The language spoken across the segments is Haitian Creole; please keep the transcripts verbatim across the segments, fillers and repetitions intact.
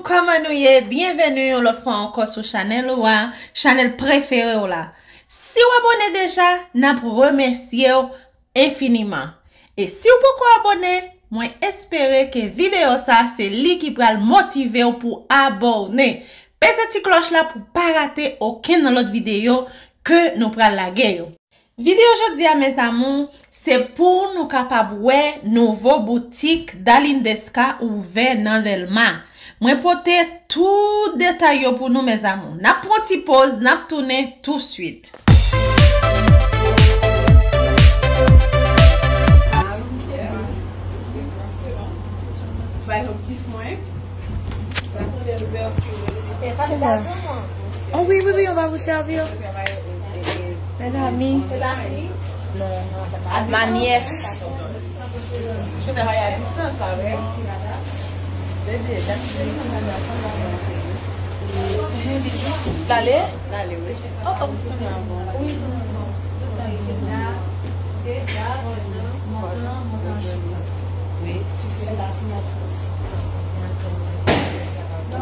Kòman nou ye? Byenveni yon lòt fwa ankò sou chanèl ou a, chanèl prefere w la. Si w abòne deja, n ap remèsye w enfiniman. E si w poko abòne, mwen espere ke videyo sa se li ki pral motive w pou abòne. Peze ti klòch la pou pa rate okenn nan lòt videyo ke nou pral lage yo. Videyo jodi a, mes amours, se pou nou kapab wè nouvo boutik Dalindesca ouvè nan Dèlma. Mwen pote tout detay yo pou nou, mes amours. N ap pran ti poz, n ap tounen touswit. Bay objektif mwen. Oh oui, oui, oui, on va vous servir. Mes amis, ma nièce. Tu peux travailler à distance avec. Bébé, Lale? Lale, oui. Oh, oh. Oui.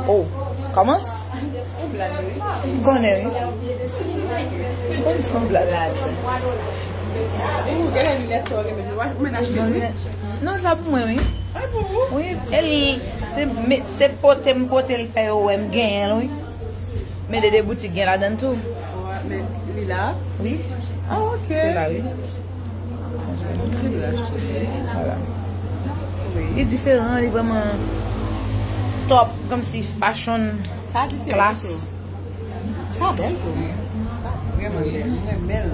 Oh, kòmans? M konnen, wi. M konnen se yon blag. Ou gen lè li lè sou, ou gen lè li, ou mèt achte, wi. Non, sa pou mwen, wi. Ah, pou ou? Wi, e li, se, me- se pote m pote l fè yo wè m genyen l, wi. Men de de boutik gen ladan l tou. Wè, men li la? Wi. Ah, ok. Se la, wi. Voilà. Li diferan, li vrèman top, kòmsi fashion, klas. Sa bèl tou. Sa vrèman bèl. Mwen renmen l.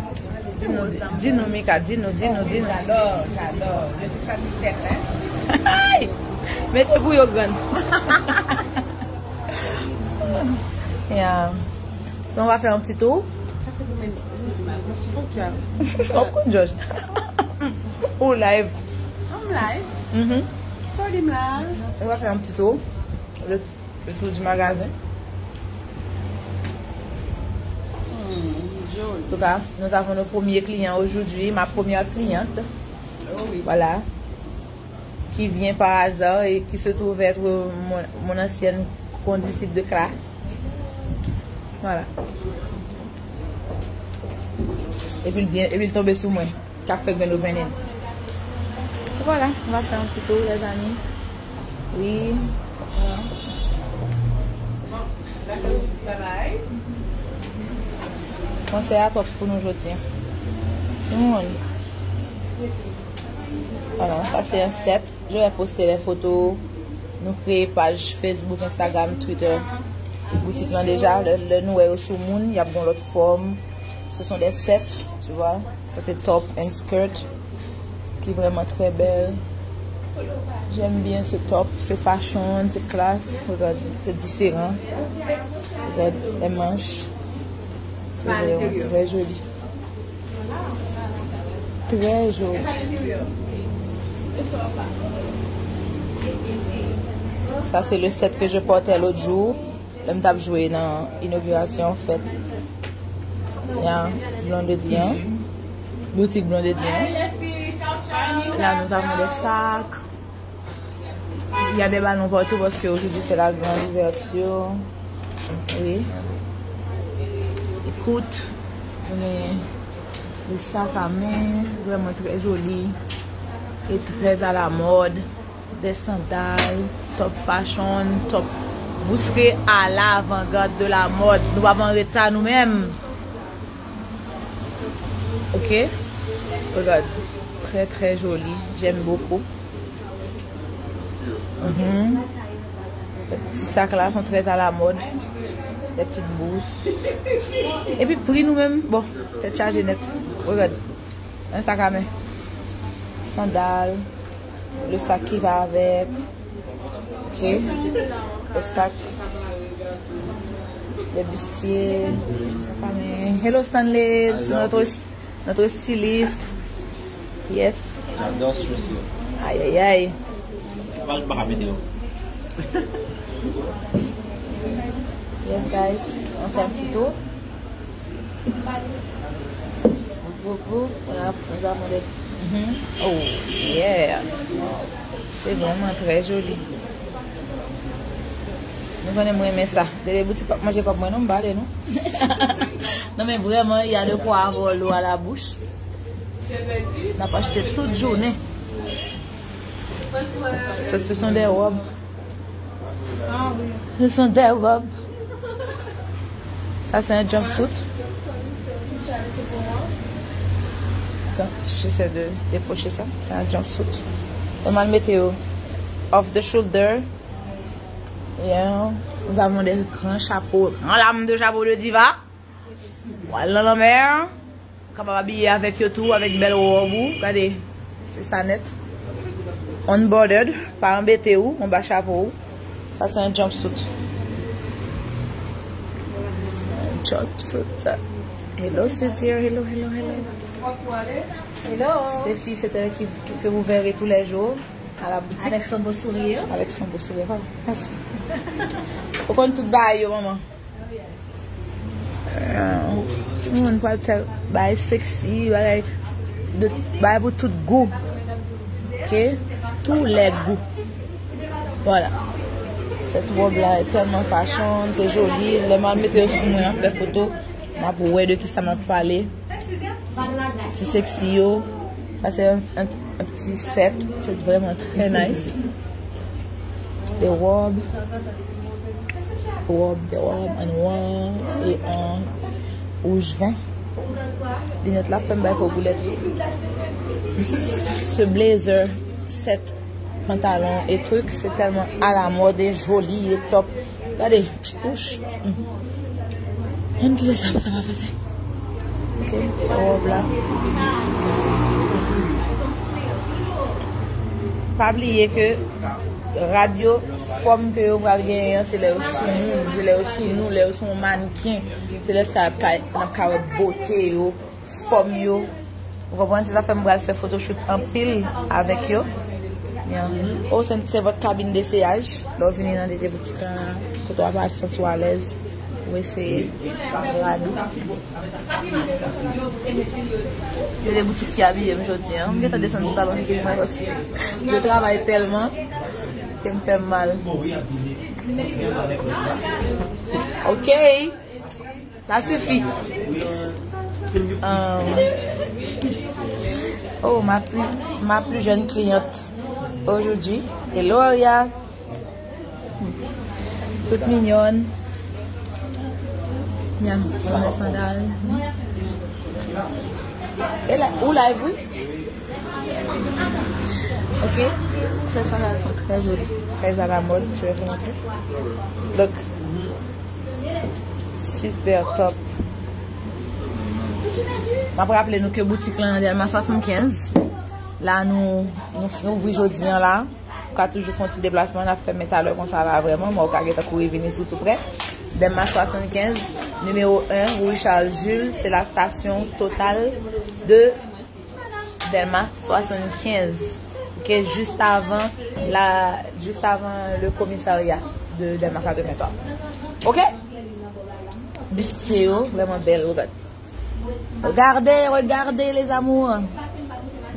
Di nou, di, di nou, Mika, di nou, di nou, di nou. J'adore, j'adore. Je suis satisfaite, hein? Ay! Mete pou yo grann. Yeah. So, on va faire un petit tour. Ça, c'est pour mes... Bon, tu as... Ou konn Jòj. Ou live. I'm live. Mhm. Sorry, m la. On va faire un petit tour. Le, le tour du magasin. Hmm, joli. En tout cas, nous avons nos premiers clients aujourd'hui, ma première cliente. Oh oui. Voilà. Qui vient par hasard et qui se trouve être mon, mon ancienne condisciple de classe. Voilà. Epi l byen, epi l tonbe sou mwen, k ap fè grenn opening. Voilà, on va faire un petit tour, les amis. Oui. Konsèy a twòp pou nou jodi a. Timoun. Alò, sa se yon sèt. Je vais poster les photos. Nou kreye paj Facebook, Instagram, Twitter. Boutik lan deja, lè, lè nou wè yo sou moun, y ap gon lòt fòm. Ce sont des sets, tu vois. Ça, c'est top and skirt, qui est vraiment très belle. J'aime bien ce top. C'est fashion, c'est classe. Regarde, c'est différent. Regarde les manches. C'est vraiment très joli. Très joli. Ça, c'est le set que je portais l'autre jour. Lè m t ap jwe nan inogirasyon fèt. Ya, Blondedy, hein. Boutik Blondedy, hein. Là, nous avons des sacs. Il y a des ballons partout parce que aujourd'hui c'est la grande ouverture. Oui. Écoute, on est les sacs à main, vraiment très jolis et très à la mode. Des sandales, top fashion, top bousquet à l'avant-garde de la mode. Nou pa an reta nou menm. Ok? Regarde, très très joli. J'aime beaucoup. Mhm. Ces petits sacs là sont très à la mode. Des petites bourses. Epi pri nou menm, bon, tèt chaje nèt. Regarde. Un sac à main. Sandal. Le sac qui va avec. Ok. Le sac. Le bustier. Sac à main. Hello Stanley. C'est notre, notre styliste. Yes. J'adore ce chaussure. Aïe aïe aïe. Pas le bras vidéo. Yes guys, on fait un petit tour. Vous, vous, on a, nous avons des... Mhm. Oh, yeah. C'est vraiment très joli. Nou konnen m renmen sa. Dede boutik p ap manje kòb mwen non, m pale nou. Non, men vrèman, y a de quoi avoir l'eau à la bouche. N ap achte tout jounen. Ce, ce sont des robes. Ce sont des robes. Ça, c'est un jumpsuit. Attends, j'essaie de dépocher ça. C'est un jumpsuit. Mwen mete yo off the shoulder. Yeah. Nous avons des grands chapeaux. Gran lam de chapeau de diva. Ou al nan lanmè, ou kapab abiye avèk yo tou, avèk bèl wòb ou. Gade, se sa nèt. Unbordered, pa anbete ou, anba chapo ou. Sa se yon jumpsuit. Jumpsuit. Hello, Suzy. Hello, hello, hello. Hello. Steffi, c'est elle qui, qui, que vous verrez tous les jours à la boutique. Avec son beau sourire. Avec son beau sourire. Oh, merci. Ou konn tout bagay yo, manman. Timoun pral tèl bagay sexy, bagay de, bagay pou tout gou. Ok? Tous les goûts. Voilà. Cette robe-là est tellement fashion, c'est joli. Lè m al mete yo sou mwen, an fè foto, m ap wè de kisa m ap pale. Ti sexy yo. Sa se yon, yon, yon ti set. Se vrèman trè nice. De wòb. Wòb, de wòb an nwa e an wouj ven. Linèt la fè m bay fo boulèt. Se blazer, set pantalon e trik, se tèlman alamòd e joli e top. Gade, ouch. Ann kite sa, sa pa fè sa. Ok, fè wòb la. Pa bliye ke rad yo, fòm ke yo pral genyen an, se lè yo sou moun, se lè yo sou nou, lè yo sou yon mannken, se lè sa n ap ka, n ap ka wè bote yo, fòm yo. Ou konprann? Se sa fè m pral fè photoshoot anpil avèk yo. Yeah. Oh, c'est, c'est votre cabine d'essayage. Lè w vini nan Dede boutik la, kote w ap santi w alèz, ou eseye rad ou. Dede boutik ki abiye m jodi a. M gentan desann pantalon ki sa paske je travay tèlman ke m fè m mal. Ok. Ça suffit. Euh, oh, ma plus, ma plus jeune cliente aujourd'hui, Eloria. Toute mignonne. Miam, ce sont des sandales. Et là, ou live, oui? Ok. Ces sandales sont très jolies, très à la mode. Je vais vous montrer. Look. Super top. M ap raple nou ke boutik lan nan Dèlma swasannkenz. La nou, nou ouvri jodi an la. Ou ka toujou fè yon ti deplasman, n ap fèmen talè konsa la vrèman, men ou ka gentan kouri vini sou tou prè. Dèlma swasannkenz, nimewo en, rue Charles Jules, c'est la station Total de Dèlma swasannkenz. Ok, juste avant la, juste avant le commissariat de Dèlma katrevenntwa. Ok? Bustier yo, vrèman bèl, regarde. Regardez, regardez, les amours.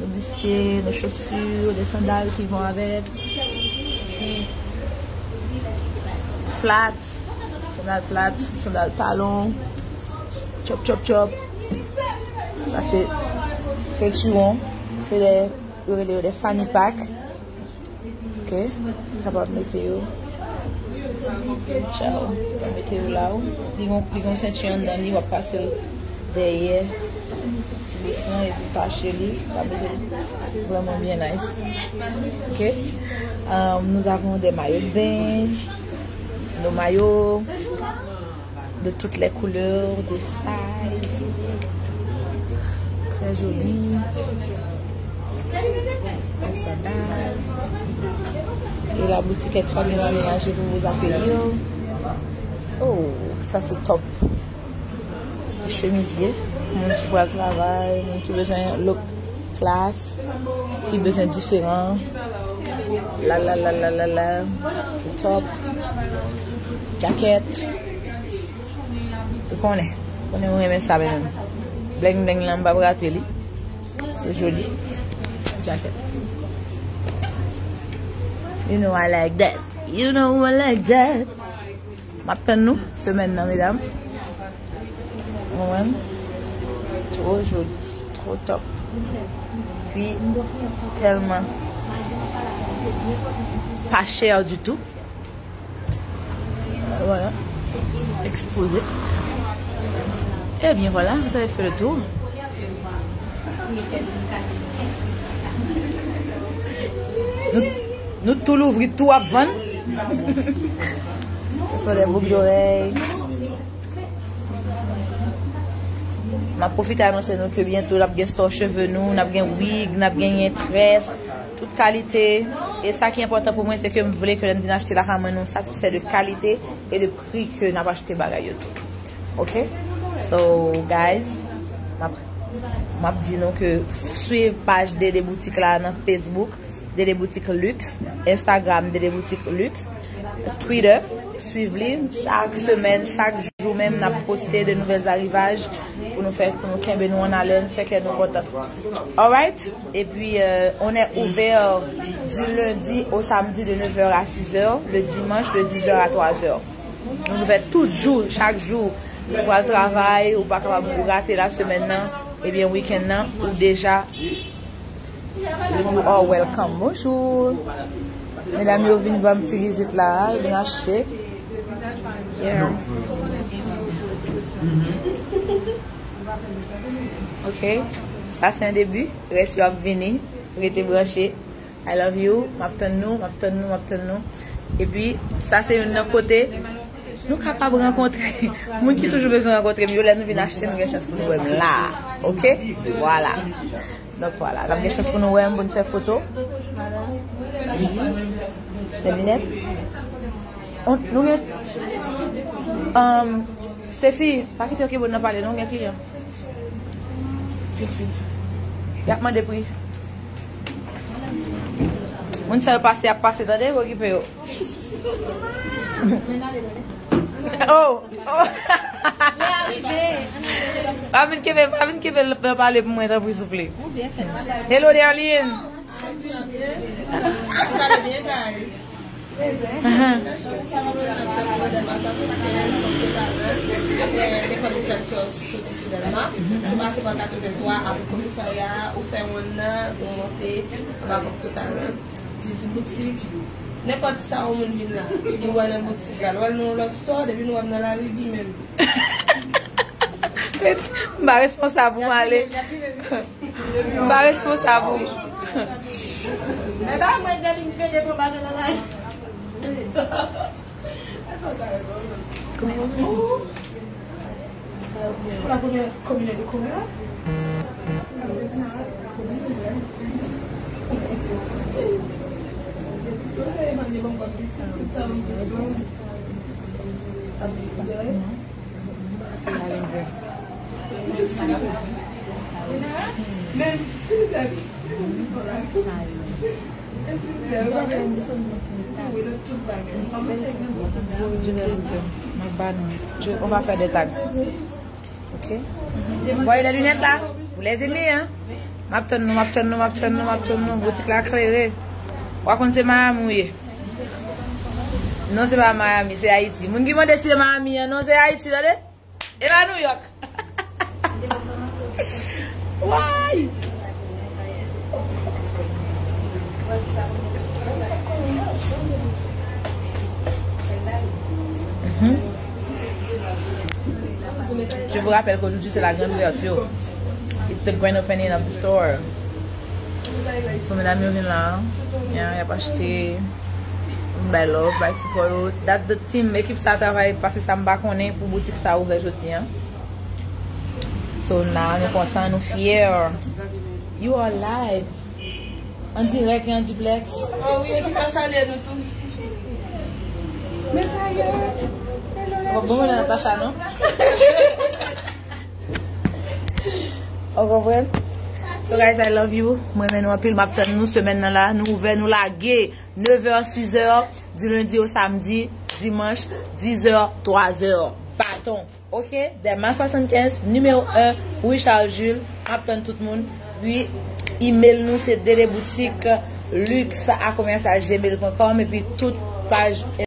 Nos bustiers, nos chaussures, des sandales qui vont avec. Ti flat, sandal plat, sandal talon. Chop, chop, chop. Sa se sentiwon. Se de, yo rele yo de fanny pack. Ok, ou kapab mete yo. Tchaw, ou mete yo la ou. Li gon, li gon senti anndan li, w ap pase l dèyè ti bous lan epi tache li. Ou ka mete l vrèman byen nice. Ok. Euh, nous avons des maillots de bain, nos maillots de toutes les couleurs, de size. Très joli. Un sandal. Et la boutique est très bien aménagée pour vous accueillir. Oh, ça c'est top. Chemizye, moun ki pral travay, moun ki bezwen look class, ki bezwen diferan. La, la, la, la, la, la. Top. Jakèt. Ou konnen. Konnen mwen renmen sa menm. Bleng bleng lan, m p ap rate li. Se joli. Jakèt. You know I like that. You know I like that. M ap tann nou semèn nan, medam. Ou konprann? Two joli, two top. Pi tèlman pa chè ditou. Voilà. Exposé. Eh bien voilà, vous avez fait le tour. Nou, nou tou louvri, tou ap vann. Ce sont des boucles d'oreilles. M ap pwofite anonse nou ke byento n ap gen store cheve nou, n ap gen wig, n ap genyen très, tout kalite. E sa ki enpòtan pou mwen, se ke m vle ke lè n vin achte lakay mwen, nou satisfè de kalite e de pri ke n ap achte bagay yo tou. Ok? So, guys, m ap, m ap di nou ke swiv paj Dede Boutique la nan Facebook, Dede Boutique Luxe, Instagram, Dede Boutique Luxe, Twitter, swiv li. Chak semèn, chak jou menm, n ap poste de nouvelles arrivages pou nou fè, pou nou kenbe nou an alèn, fè kè nou kontan. Alright? Et puis, euh, on est ouvert du lundi au samedi de neuf heures à six heures, le dimanche de dix heures à trois heures. Nou ouvè tout jou, chak jou. Si w pral travay, ou pa kapab, ou rate la semèn nan, ebyen, wikenn nan, ou deja, you are welcome. Bonjou. Medam yo vin ban m ti vizit la, yo vin achte. Yeah. Ok. Sa se yon debi. Rès yo ap vini. Rete branche. I love you. M ap tann nou, m ap tann nou, m ap tann nou. Epi, sa se youn nan kote nou kapab rankontre moun ki toujou bezwen rankontre m yo. Lè nou vin achte, nou gen chans pou nou wè m la. Ok? Vwala. Donk, vwala. N ap gen chans pou nou wè m, pou nou fè foto. Lè linèt. On, nou gen, um, Steffi, pa kite yo kibòd nan pale, non, gen kliyan. Y ap mande pri. Moun sa yo pase, y ap pase, tande, okipe yo. Oh, oh. Pa vin kenbe, pa vin kenbe l nan pale pou mwen, tanpri, souple. Hello, Derline. Vous allez bien, guys? Ahan. Apre, defann Sèl Sòs soti sou Dèlma, ou pase pa katrevenntwa, apre komisarya, ou fè wonn nan, ou monte anba pòt Total lan, Didi Boutik. Nenpòt sa yon moun vin la, li wè nan boutik la, l wè l nan yon lòt store, depi nou wè m nan lari, li menm. M pa responsab, ou m ale. M pa responsab ou. Men ba mwen de liy pede pou ba nan la. Pour la première communauté de Corée. On va faire des tags. Ok. Voyez les lunettes là? Vous les aimez, hein? M ap tann nou, m ap tann nou, m ap tann nou, m ap tann nou. Boutik la klere. Ou pa konn se Miami ou ye? Non, se pa Miami, se Ayiti. Moun ki mande si se Miami an, non, se Ayiti, tande? E pa New York. Why? Mhm. Je vous rappelle qu'aujourd'hui, c'est la grande ouverture. It's the grand opening of the store. So, medam yo vin la, y a, y ap achte, bay love, bay sipò yo. That's the team. Ekip sa travay, pase sa m pa konnen pou boutik sa ouvè jodi an. So, la, nou kontan, nou fyè. You are live. An dirèk e an duplex. Oh wi, e ki sa salye nou tou. Men sa ye. Bon, bon, Natacha, non? Ou konprann? So, guys, I love you. Mwen renmen nou anpil. M ap tann nou semèn nan la. Nou ouvè, nou lage. Neuf heures, six heures, du lundi au samedi, dimanche, dix heures, trois heures. Baton. Ok? Dèlma swasannkenz, nimewo en, rue Charles Jules. M ap tann tout moun. Wi, email nou se dede boutique luxe à commercial gmail point com. Epi tout paj